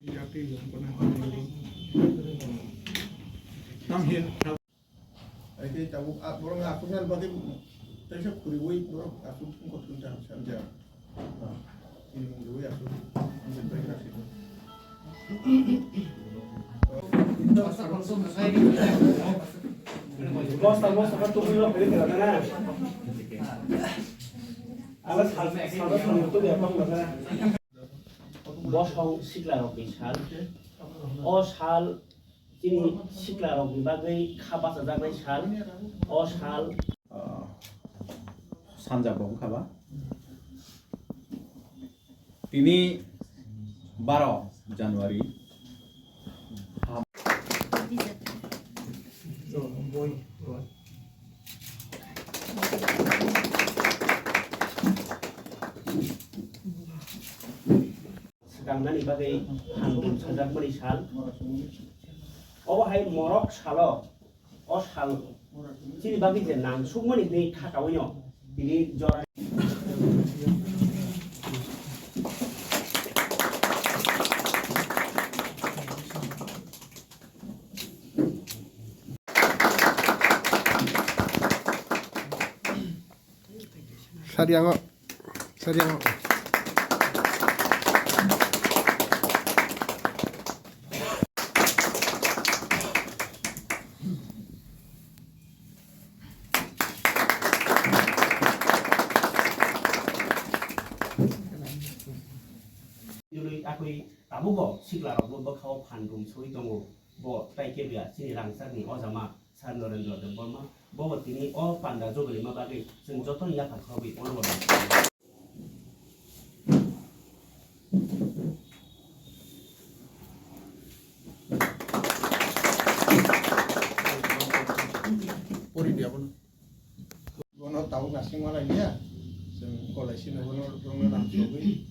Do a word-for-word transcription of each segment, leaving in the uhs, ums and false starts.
Tam hin. Ai ke tabuk a borok asuk nani bagwi teisa khuriwi borok asuk wngkha thung ta sanja. Ini mung dui asuk. Ini bai ka sih. Bosta bosta ka tubuino philip na na. Ala sal sal sal tu ya pang na. Bosong siklarokni sal. O sal chini siklarokni bagwi kha bachajaknai sal. O sal. Ah, sanja bo wngkha ba? Tini baro January. Swkangnani bagwi phan dum sajakmani sal. Obo hai morok salo, o sal chini bagwi je nangsukmani hwnwi kha kaui no tini jora. Sariango, sariango. Yului akui tabugo siklarokbo bwkhao phan rum soi tongo. Bo tai kebya chini rangchakni ojama Sir Narendra Debbarma. Bobo tini o panda jogalima bagwi chwng jotono yaphar khorogwi onoboli. Pori dia bono. Bono tabuk nasing malai niya. Chwng kolai sino bono rungno nang chogwi.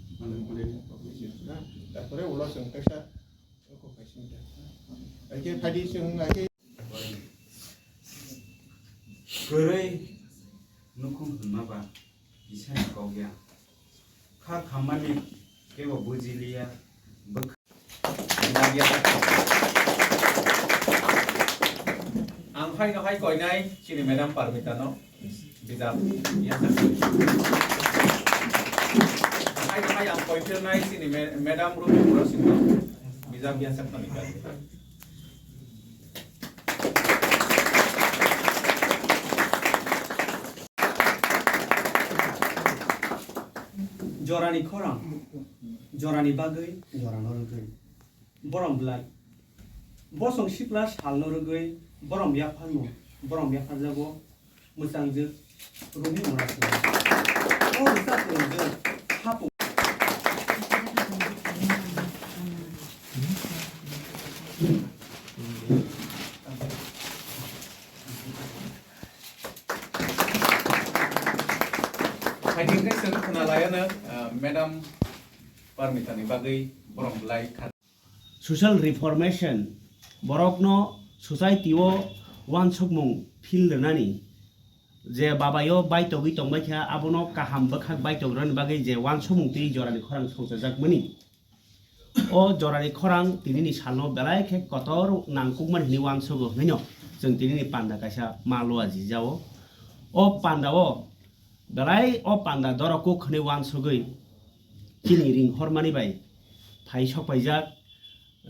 Tarpore ulo chwng kaisa. Oko kaisa. Aike phadi chwng aike. Kwrwi nukhung hwnma ba kisani kok ya. Kha khammani kebo bujiliya, bwkha. Ang phai no hai koinai chini madam Parmita no bijap yachak. Hai no hai ang koiphirnai chini ma-, madam Rupi Murasing no bijap yachak no ni kali. Jorani khorang, jorani bagwi, jorano rwgwi. Borom bwlai. Bosong sikla salno rwgwi, borom yapharmung, borom yapharjago. Mwchangjuk Rumi Murasing. O rwchap rwngjuk hapung. Phaidi khe chwng khwna laiano, ah, Madam Parmitani bagwi borom bwlai kha. Social reformation, borokno society o uansukmung feel rwnani, je babayo baitogwi tongbaikha, abono kaham bwkhak baitog rwnani bagwi je uansukmung twi jorani khorang songchajakmani. O jorani khorang tinini salno belai khe kotor nangkukmani hwnwi uansugo hwnwino chwng tinini panda kaisa ma lua jijao. O pandao belai o panda dorok kuk hwnwi uansugwi chini ringhormani bai phai sokpaijak,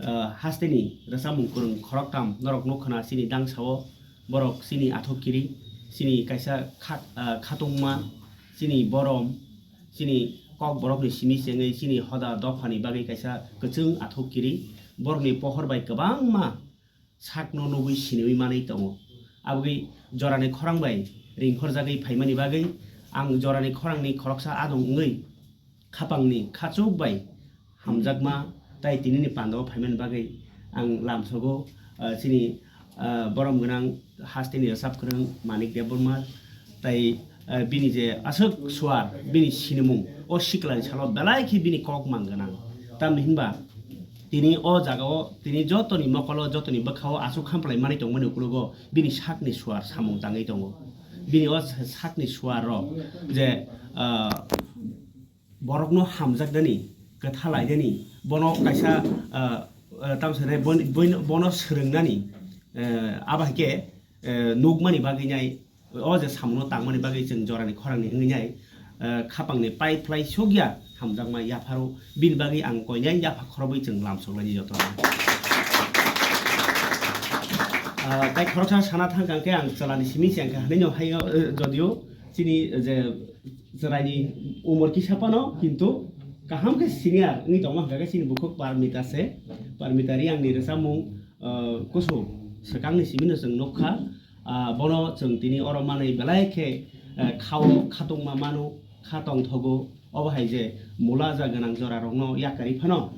ah, hasteni rwchapmung kwrwng khoroktham norok nukha na chini dangsao, borok chini athuk kiri, chini kaisa khat-, ah, khatungma, chini borom, chini kokborokni simi chengwi chini hoda dophani bagwi kaisa kwchwng athuk kiri, borokni pohor bai kwbangma sakno nugwi siniwi manwi tongo. Abogwi jorani khorang bai ringkhorjagwi phaimani bagwi ang jorani khorangni khoroksa adong wngwi khapangni khachuk bai hamjakma tai tinini pandao phaimani bagwi ang lamsogo, ah, chini, ah, borom gwnang hasteni rwchap kwrwng Manik Debbarma tai, ah, bini je aswk suar, bini sinimung, o siklani salo belai khe bini kok mang gwnang. Tamni hinba tini o jagao, tini jotoni mokolo, jotoni bwkhao aswk khamplai manwi tongmani ukologo bini sakni suar samung tangwi tongo. Bini o sakni suar rok je, ah, borokno hamjaknani, kwthalainani, Bono kaisa, ah, ah, tamo sanai bon-, bon-, bono swrwngnani, eh, abo hai khe, eh, nukmani bagwi nai, o je samungo tangmani bagwi chwng jorani khorangni wngwi nai, eh, khapangni pai phlai sokya hamjakma yapharo bini bagwi ang koinai yapha khorobwi chwng lamsoklaini jotono. Ah, tai khoroksa sana thang kang khe ang chwlani simi se ang khe hwnwi no hai, eh, jodio chini je chwraini umor kisa phano, kintu kaham khe senior wngwi tongma hwnkha khe chini bukhuk Parmita se. Parmita Reang ni rwchapmung, ah, kusu swkangni simi no chwng nukha. Ah, bono chwng tini oro manwi belai khe, eh, khao khatungma mano, kha tongthogo. Obo hai je mula ja gwnang jorarokno yakarwi phano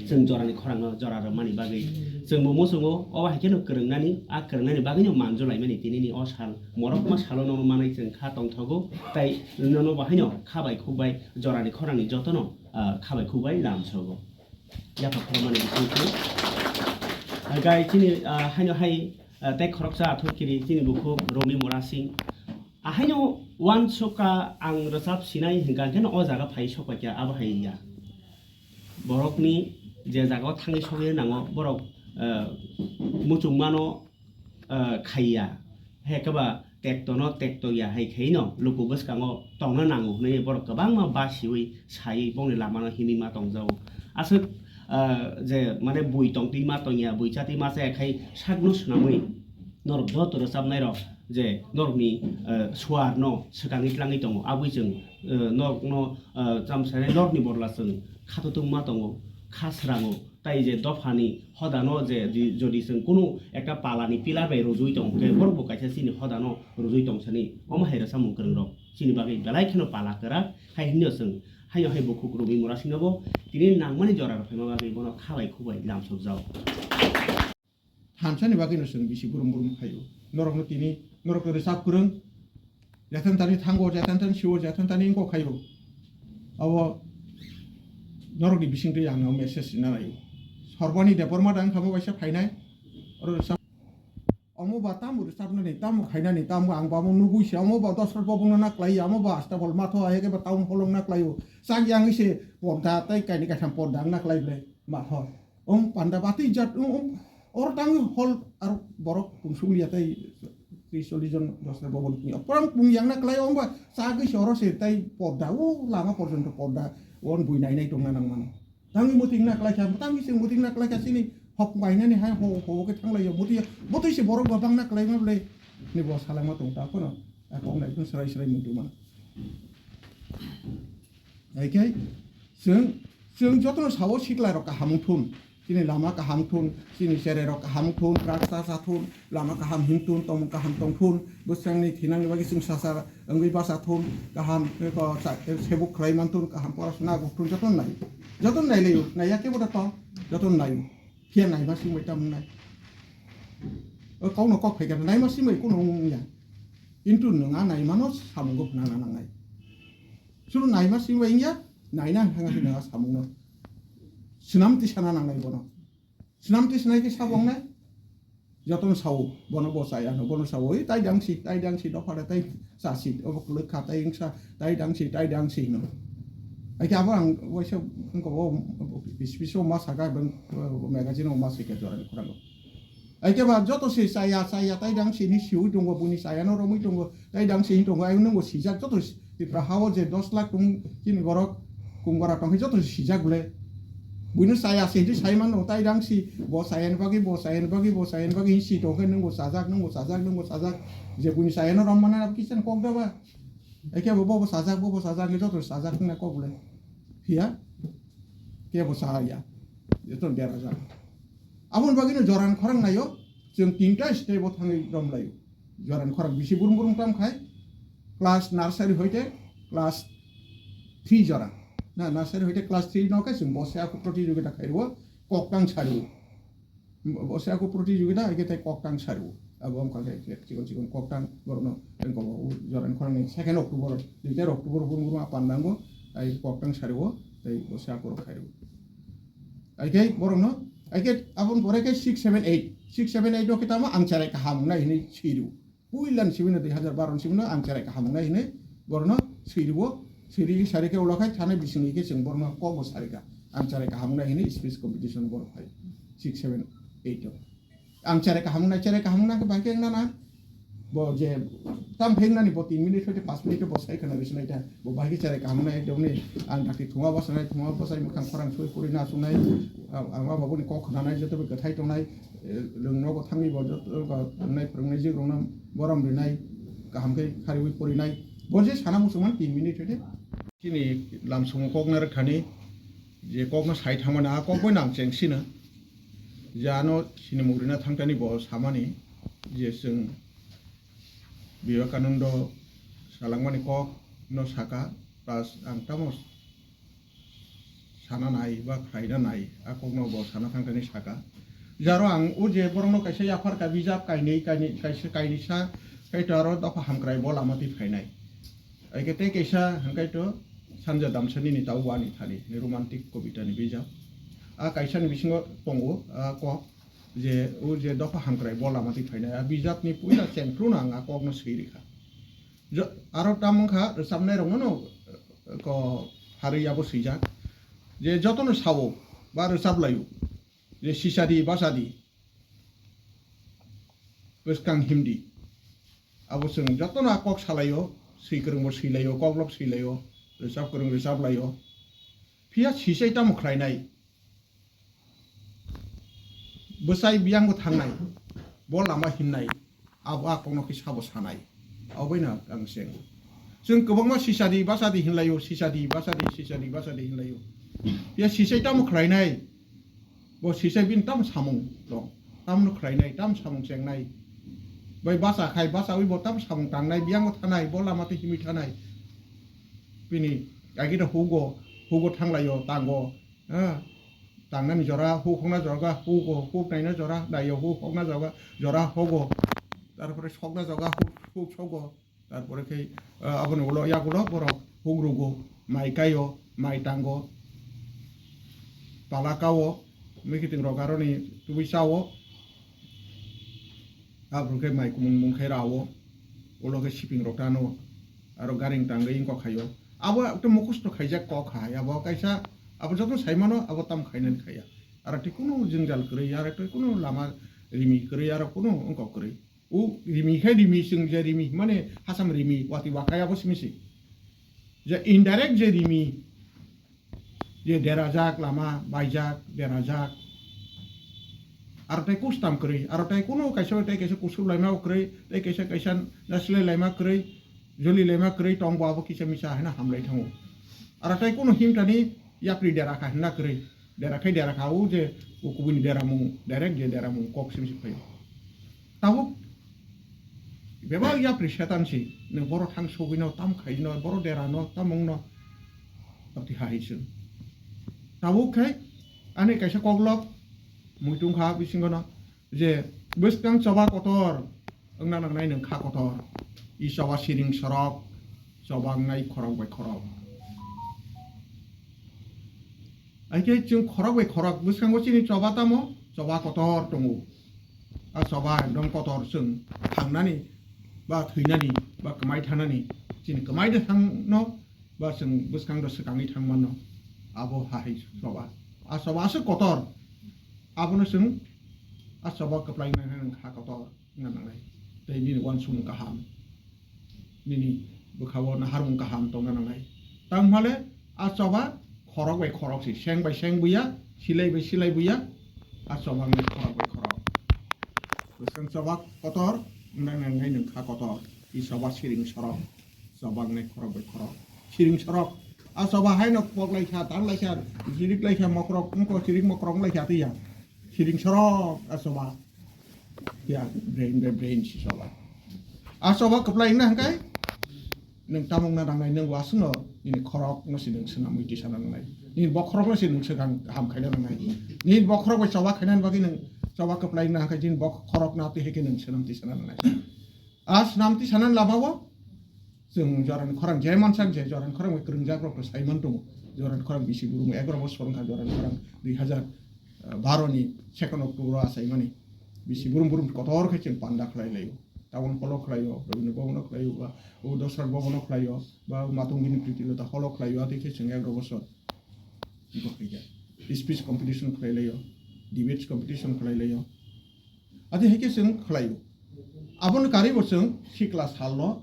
chwng jorani khorangno jora rwmani bagwi chwngbo muchungo. Obo hai kheno kwrwngnani, a kwrwngnani bagwino manjulaimani tinini o sal, morokma salo nono manwi chwng kha tongthogo, tai nono bo haino kha bai khuk bai jorani khorangni jotono, ah, kha bai khuk bai lamsogo. Yapha khorokmani bisingtwi. Gai chini, ah, haino hai, ah, tei khoroksa athuk kiri chini bukhuk Romi Mora Singh. Ahaino uansukha ang rwchap sinai hwnkha khe no o jaga phai sokphaikha abo hai ya. Borokni je jaga o thangwi sogwi nango borok, ah, muchungmano, ah, khaiya. Hai khe ba tektono tekto ya hai khe no luku bwskango tongna nango hwnwi borok kwbangma basiwi saiwi bongni lamano himwi ma tongjago. Aswk, ah, je mane bui tongtwi ma tongya, bui chatwi ma chaya khai sakno swnamwi norok joto rwchapnairok je norokni, ah, suarno swkangwi tlangwi tongo. Abwi chwng, ah, norokno, ah, chamsare norokni borla chwng khatutwng ma tongo, kha srango. Tai je dophani hodano je di-, jodi chwng kunu ekta palani pillar bai rwjui tong khe, borok bo kaisa chini hodano rwjui tong sani, omo hai rwchapmung kwrwng rok chini bagwi belai kheno pala kwrak hai hwnwi chwng haino hai bukhuk Romi Mora Singh no bo tini nangmani jora rok phaima bagwi bono kha bai khuk bai lamsok jao. Thansa ni bagwi no chwng bisi burum burum khaio. Norok no tini, norok no rwchap kwrwng, Jathan tani thango, jathan tani siwo, jathan tani wngkok khaio. Abo norokni bisingtwi ang o message rina naio. Sorbani Debbarma da wngkha bo kaisa phainai. Oro sa-, omo ba tamo rwchapnani, tamo khainani, tamo ang ba omo nugui se, omo ba dosra bobongno naklai, omo ba hasta bol matho, ayake ba town hall wng naklaio. Chak yang se porda, tai kaini kaitham porda wng naklai ble matho. Om panda bati jat, om, om, oro tangwi hol aro borok pungsuk liya tai tris chollish jon dosra bobon pungya. Porang pung yang naklai, om ba chagwi se oro se tai porda, o lama porjonto porda, on bui nai nai tongna nang mano. Tangwi muting naklai kha, tangwi se muting naklai kha sini hok bainani hai ho, ho ke thanglai yo. Muti, muti se borok ba bang naklai ma ble, ni bo salangma tong ta kono. Ako nai kun serai serai mutu ma. Hai khe chwng, chwng jotono sao sikla rok kaham wng thun, chini lama kaham thun, chini cherai rok kaham thun, drugs cha cha thun, lama kaham him thun, tongmung kaham tong thun, bwswkangni thinangni bagwi chwng sasa wngwi bacha thun, kaham, eh, ko cha-, eh, sebuk khlai man thun, kaham porasona aguk thun, jotono nai, jotono nai laio, naiya kebo da tong, jotono naio. Phiya naima singbai tamo wngnai? O kokno kok phaikha naima singbai kuno wngya. Kintu nwng a naimano samungo hwnna nangnai. Suru naima singbai wngya, naina hwnkhai nwng a samungno. Swnam tisana nangnai bono. Swnam tisanai khe sabo wngnai? Jotono sao, bono bo chaya hwno, bono sao, "Oi, tai dangsi, tai dangsi, dophare tai chasi, obo kwlwk kha, tai wngsa, tai dangsi, tai dangsi," hwno. Hai khe abo ang waisa wngkha, o bis-, biso ma saka, beng, o magazine o ma sika jorani khorang. Hai khe ba joto se chaya, chaya, tai dangsi hinwi siwi tongo, buini chayano romwi tongo, tai dangsi hinwi tongo, ayung nungbo sijak joto Tipra hao je dos lakh tong chini borok kung bara tongkhe joto sijak ble. Buino chaya se hinwi sai mano, tai dangsi, bo chayani bagwi, bo chayani bagwi, bo chayani bagwi hinwi si tongkhe nwngbo chajak, nwngbo chajak, nwngbo chajak. Je buini chayano rom manai abo kisa kok da ba? Ekhe bo, bo bo chajak, bo bo chajak, hinwi joto chajak wngna kok ble. Phiya kebo chaya. Joto berajak. Aboni bagwino jorani khorang naio, chwng tinta step o thangwi romlaio. Jorani khorang bisi burum burum tam khai, class nursery hoite class three jora. Na, nursery hoite class three no khe chwng bo se ako protijogita khai rwo, koktang sa rwo. Bo se ako protijogita hai khe tei koktang sa rwo. Abo wngkha khe chikon chikon koktang borokno wngkha bo jorani khorang ni second October, dui tarik October burum burum a pandango, tai koktang sa rwo, tei bo se ako rok khai rwo. Hai khe borokno, hai khe aboni pore khe six, seven, eight. Six, seven, eight o khe tamo ang cherai kaham wngnai hinwi swi rwo. Puilani simi no dui hazar baro ni simi no ang cherai kaham wngnai hinwi borokno swi rwo. Swi ri sari khe ulo khai thani bisingni khe chwng borokno kok bo sari kha. Ang chare kaham wngnai hwnwi speech competition borok phai six, seven, eight o. Ang chare kaham wngnai, chare kaham wngna khe bai khe wngna na. Bo je tam phai wngnani bo tin minute hoite paanch minute bo sai khwna rwsnai ta. Bo bai khe chare kaham wngnai ekdom ni ang dakti thuma bwsai, thuma bwsai mwkhang khorang sui puri na sunai. Ang ma babuni kok khwnanai joto bai kwthai tongnai. Lwng nogo thangwi bo joto tongnai phwrwngnai jik rokno borom rinai. Kaham khe khariwi porinai. Bo je sana muchungmani tin minute hoite. Chini lamsongo kok narwk thani je kokno sai thangmani, a kok bai nang cheng sina. Je ano chini mugri na thangtani bo samani je chwng Vivekanando salangmani kok no saka, plus ang tamo sana nai ba khlaina nai, a kokno bo sana thangtani saka. Jaro ang o je borokno kaisa yaphar ka bijap kainwi, kainwi, kaisa kainwi sa, kaito aro dopha hamkrai bo lama twi phainai. Aike tei kaisa hwnkhe to Sanja Damsani ni tau wani thani ni romantic kobita ni bijap. A kaisa ni bisingo tongo, a kok je o je dopha hamkrai bo lama twi phainai. A bijap ni puila chengphru no ang a kok no swi rikha. Jo-, aro tam wngkha rwchapnai rokno no, eh, ko pharwi abo swijak. Je jotono sao ba rwchap laio. Je sisadi basadi bwskang himdi. Abo chwng jotono a kok salaio, swi kwrwngbo swi laio, koklop swi laio, rwchap kwrwng rwchap laio. Phiya sisai tamo khlainai? Bwsai biyangbo thangnai, bo lama himnai, abo a kokno khe sabo sanai. Aboino ang se. Chwng kwbangma sisadi basadi hinlaio, sisadi basadi, sisadi basadi hinlaio. Ya sisai tamo khlainai? Bo sisai bini tamo samung tong, tamno khlainai, tamo samung chengnai. Bai basa khai, basawi bo tamo samung tangnai, biyangbo thanai, bo lama twi himwi thanai. Bini agita hugo, hugo thanglaio, tango. Ah, tangnani jora, huk hokna jora, hugo, huk naina jora, naio, huk hokna jora, jora hogo. Tarpore sokna jora, huk, huk sogo. Tarpore khe, ah, aboni ulo, yagulo borok huk rugo, mai kaio, mai tango, pala kao, mikiting rok aroni tubui chao. Aphuru khe mai kumung mung khe rao, ulo khe siping rok tano, aro garing tangwi wngkok khaio. Abo ekta mukhusto khaijak kok hai, abo kaisa, abo joto saimano, abo tam khainani khaiya. Aro tei kunu jwngjal kwrwi, aro tei kunu lama rimi kwrwi, aro kunu wngkok kwrwi. O rimi khe rimi, chwng je rimi himani hasam rimi, watwi wakhai abo simi se. Je indirect je rimi, je derajak lama, baijak, derajak. Aro tei kustam kwrwi, aro tei kunu kaisa tei kaisa kusuk laima kwrwi, tei kaisa kaisa nasilai laima kwrwi, joli laima kwrwi tongbo abo kisa misa haino hamlai thango. Aro tei kunu himtani yapri dera kha hinna kwrwi. Dera khai dera kha, o je o kubuni deramung, direct je deramung kok sim sim phaio. Tabuk bebak yapri setan si, nwng boro thang sogwi no, tam khai no, boro dera no, tam wng no, abti hai se. Tabuk khai ani kaisa koklop muitung kha bisingo no, je bwskang choba kotor wngna nangnai nwng kha kotor. I choba siring sorok, choba wngnai khorok bai khorok. Haikhe chwng khorok bai khorok bwskango chini choba tamo, choba kotor tongo. A choba ekdom kotor, chwng thangnani ba thwinani ba kwmai thanani, chini kwmai de thangno ba chwng bwskang do swkangwi thangmano, abo hai choba. A choba aswk kotor, abono chwng a choba kwplai nai nai kha kotor wngna nangnai. Tei nini uansukmung kaham, nini bwkhao naharmung kaham tongna nangnai. Tamo hwnle a choba khorok bai khorok se, seng bai seng buya, silai bai silai buya, a choba wngwi khorok bai khorok. Bwskang choba kotor wngna nangnai nwng kha kotor, i choba siring sorok. Choba wngnai khorok bai khorok. Siring sorok. A choba haino pok lai kha, tan lai kha, sirik lai kha, mokrok, wngkok sirik mokrok wng lai kha twi ya. Siring sorok a choba. Ya, brain bai brain si choba. A choba kwplai wngna hwnkhe nwng tamo wngna nangnai, nwng wasungno nini khorokno se nwng swnamwi tisa nangnai. Nini bokhorokno se nwng swkang kaham khaina nangnai. Nini bokhorok bai choba khainani bagwi nwng choba kwplai wngna hwnkhe nini bokhorokno twi hai khe nwng swnam tisa nangnai. A swnam twi sanani lamao chwng jorani khorang je mansak, je jorani khorang bai kwrwngjak rok to saiman tongo. Jorani khorang bisi burum egaroh bosor wngkha, jorani khorang dui hazar baro ni second October o achaimani. Bisi burum burum kotor khe chwng panda khlai laio. Tabon holo khlaio, Rabindra Bhavan o khlaio, ba o Dosrat Bhavan o khlaio, ba Matungini Pritilota holo khlaio, atwi khe chwng egaroh bosor. Iko khaikha. speech competition khlai laio, debates competition khlai laio. Adi hai khe chwng khlaio. Aboni karwibo chwng sikla salno,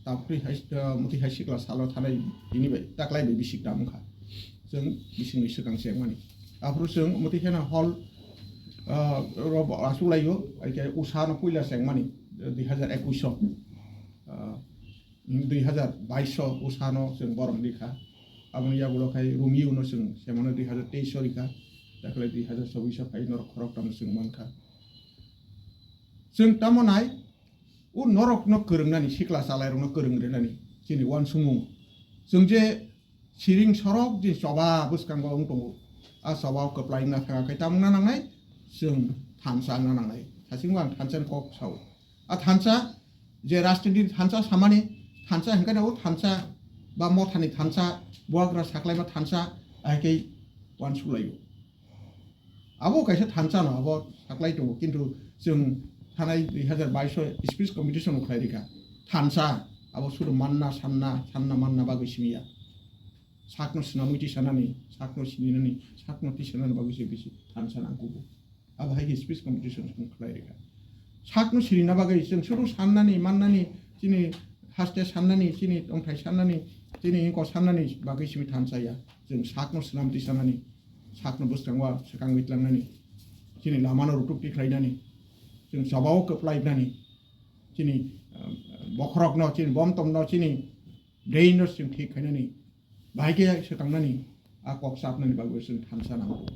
takhri hai, ah, muti hai sikla salno thanai tini bai, taklai bai bisik tamo kha. Chwng bisingni swkang chengmani. Aphuru chwng muti kheno hall, ah, ro bo asuk laio, hai khe usano puila chengmani, dui hajar ekwis o. Ah, dui hajar bais o usano chwng borom rikha. Aboni yagulo khai Romeo no chwng semano dui hajar teis o rikha. Dakle dui hajar chobbish o phai norok khoroktham chwng mankha. Chwng tamo nai, o norokno kwrwngnani, sikla chalairokno kwrwng rwnani chini uansukmung. Chwng je siring sorok je choba bwskango wng tongo, a choba o kwplai wngna thanga khe tamo wngna nangnai, chwng thansa wngna nangnai. Sasingbo ang thansa ni kok sao. A thansa je rajniti thansa samani, thansa hingkhe o thansa ba mothani thansa, buagra saklaima thansa, ahai khe uansuk laio. Abo kaisa thansa no, abo saklai tongo, kintu chwng thanai dui hajar bais o speech competition o khlai rikha. Thansa, abo sudu manna, sanna, sanna manna bagwi simiya. Sakno swnamwi tisanani, sakno sininani, sakno tisanani bagwi se bisi thansa nangkugo. Abo hai khe speech competition chwng khlai rikha. Sakno sirina bagwi chwng sudu sannani, mannani, chini haste sannani, chini tongthai sannani, chini ingko sannani bagwi simi thansa ya. Chwng sakno swnam tisanani, sakno bwskango swkangwi tlangnani, chini lamano rutuk tikhlainani, chwng chobao kwplainani, chini, ah, bokhorokno, chini bomtomno, chini drainno chwng thik khainani, bahai khe swkangnani, a kok chapnani bagwi chwng thansa nango.